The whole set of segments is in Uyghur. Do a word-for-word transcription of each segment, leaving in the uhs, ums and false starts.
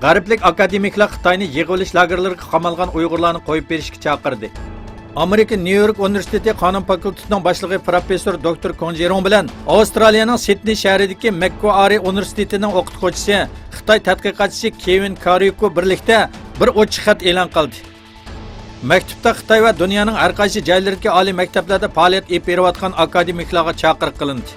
غەربلىك ئاكادېمىكلار خىتاينى يىغىۋېلىش لاگېرلىرىغا قامالغان ئۇيغۇرلارنى قويۇپ بېرىشكە چاقىردى. ئامېرىكا نيۇ يورك ئۇنىۋېرسىتېتى قانۇن فاكۇلتېتىنىڭ باشلىقى پروفېسسور دوكتور كوڭ جىرۇڭ بىلەن ئاۋسترالىيەنىڭ سىدنېي شەھىرىدىكى مەككۇئارى ئۇنىۋېرسىتېتىنىڭ ئوقۇتقۇچىسى، خىتاي تەتقىقاتچىسى كېۋىن كارىيۇكو بىرلىكتە بىر ئوچۇق خەت ئېلان قىلدى. مەكتۇپتا خىتاي ۋە دۇنيانىڭ ھەر قايسى جايلىرىدىكى ئالىي مەكتەپلەردە پائالىيەت ئېلىپ بېرىۋاتقان ئاكادېمىكلارغا چاقىرىق قىلىندى.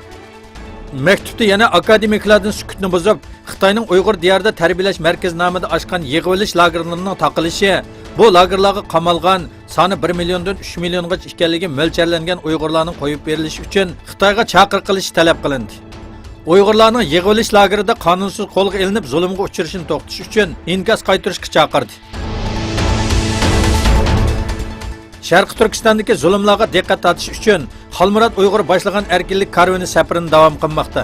مەكتۇپتا يەنە ئاكادېمىكلاردىن سۈكۈتنى بۇزۇپ، خىتاينىڭ ئۇيغۇر دىيارىدا تەربىيەلەش مەركىزى نامىدا ئاچقان يىغىۋېلىش لاگېرلىرىنىڭ تاقىلىشى، بۇ لاگېرلارغا قامالغان، سانى بىر مىليوندىن ئۈچ مىليونغىچە ئىكەنلىكى مۆلچەرلەنگەن ئۇيغۇرلارنىڭ قويۇپ بېرىلىشى ئۈچۈن خىتايغا چاقىرىق قىلىشى تەلەپ قىلىندى. ئۇيغۇرلارنىڭ يىغىۋېلىش لاگېرىدا قانۇنسىز قولغا ئېلىنىپ زۇلۇمغا ئۇچرىشىنى توختىتىش ئۈچۈن ئىنكاس قايتۇرۇشقا چاقىردى. شەرقىي تۈركىستاندىكى زۇلۇملارغا دىققەت تارتىش ئۈچۈن خالمۇرات ئۇيغۇر باشلىغان ئەركىنلىك كارۋىنى سەپىرىنى داۋام قىلماقتا.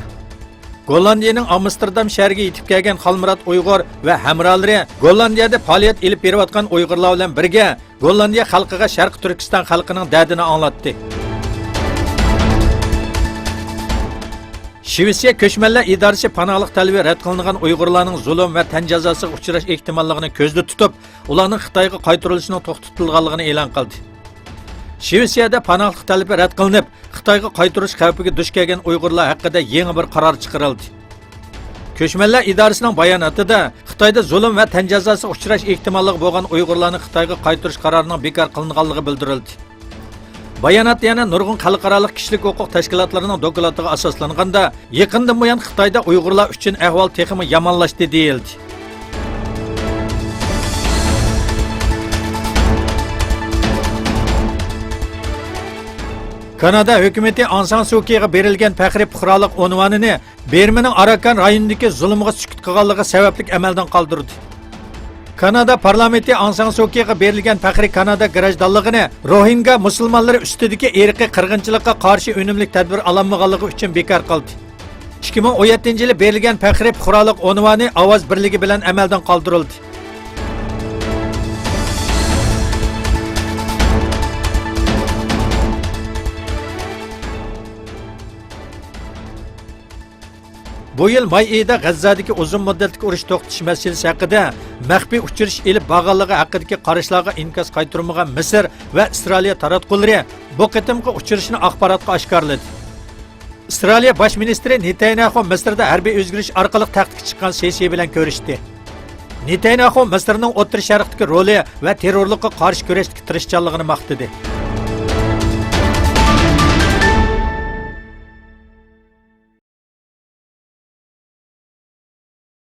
گوللاندىيىنىڭ ئامستېردام شەھىرىگە يېتىپ كەلگەن خالمۇرات ئۇيغۇر ۋە ھەمراھلىرى گوللاندىيەدە پائالىيەت ئېلىپ بېرىۋاتقان ئۇيغۇرلار بىلەن بىرگە گوللاندىيە خەلقىگە شەرقىي تۈركىستان خەلقىنىڭ دەردىنى ئاڭلاتتى. شىۋېتسىيە كۆچمەنلەر ئىدارىسى پاناھلىق تەلىپى رەت قىلىنغان ئۇيغۇرلارنىڭ زۇلۇم ۋە تەن جازاسىغا ئۇچراش ئېھتىماللىقىنى كۆزدە تۇتۇپ، ئۇلارنىڭ خىتايغا قايتۇرۇلۇشىنىڭ توختىتىلغانلىقىنى ئېلان قىلدى. شىۋېتسىيەدە پاناھلىق تەلىپى رەت قىلىنىپ، خىتايغا قايتۇرۇلۇش خەۋپىگە دۇچ كەلگەن ئۇيغۇرلار ھەققىدە يېڭى بىر قارار چىقىرىلدى. كۆچمەنلەر ئىدارىسىنىڭ باياناتىدا، خىتايدا زۇلۇم ۋە تەن جازاسىغا ئۇچراش ئېھتىماللىقى بولغان ئۇيغۇرلارنى خىتايغا قايتۇرۇش قارارىنىڭ بىكار قىلىنغانلىقى بىلدۈرۈلدى. باياناتتا يەنە نۇرغۇن خەلقئارالىق كىشىلىك ھوقۇق تەشكىلاتلىرىنىڭ دوكلاتىغا ئاساسلانغاندا، يېقىندىن بۇيان خىتايدا ئۇيغۇرلار ئۈچۈن ئەھۋال تېخىمۇ يامانلاشتى، دېيىلدى. كانادا ھۆكۈمىتى ئاڭ سان سۇ كىغا بېرىلگەن پەخرىي پۇقرالىق ئۇنۋانىنى بىرمىنىڭ ئاراكان رايونىدىكى زۇلۇمغا سۈكۈت قىلغانلىقى سەۋەبلىك ئەمەلدىن قالدۇردى. كانادا پارلامېنتى ئاڭ سان سۇ كىغا بېرىلگەن پەخرىي كانادا گىراژدانلىقىنى روھىنگا مۇسۇلمانلىرى ئۈستىدىكى ئىرقىي قىرغىنچىلىققا قارشى ئۈنۈملۈك تەدبىر ئالالمىغانلىقى ئۈچۈن بىكار قىلدى. ئىككى مىڭ ئون يەتتىنچى يىلى بېرىلگەن پەخرىي پۇقرالىق ئۇنۋانى ئاۋاز بىرلىكى بىلەن ئەمەلدىن قالدۇرۇلدى. بۇ يىل ماي ئېيىدا غەززەدىكى ئۇزۇن مۇددەتلىك ئۇرۇش توختىتىش مەسىلىسى ھەققىدە مەخپىي ئۇچرىشىش ئېلىپ بارغانلىقى ھەققىدىكى قاراشلارغا ئىنكاس قايتۇرمىغان مىسىر ۋە ئىسرائىلىيە تاراتقۇلىرى بۇ قېتىمقى ئۇچرىشىشنى ئاخباراتقا ئاشكارىلىدى. ئىسرائىلىيە باش مىنىستىرى نېتانياھۇ مىسىردا ھەربىي ئۆزگىرىش ئارقىلىق تەختكە چىققان سىسى بىلەن كۆرۈشتى. نېتانياھۇ مىسىرنىڭ ئوتتۇرا شەرقتىكى رولى ۋە تېررورلۇققا قارشى كۈرەشتىكى تىرىشچانلىقىنى ماختىدى.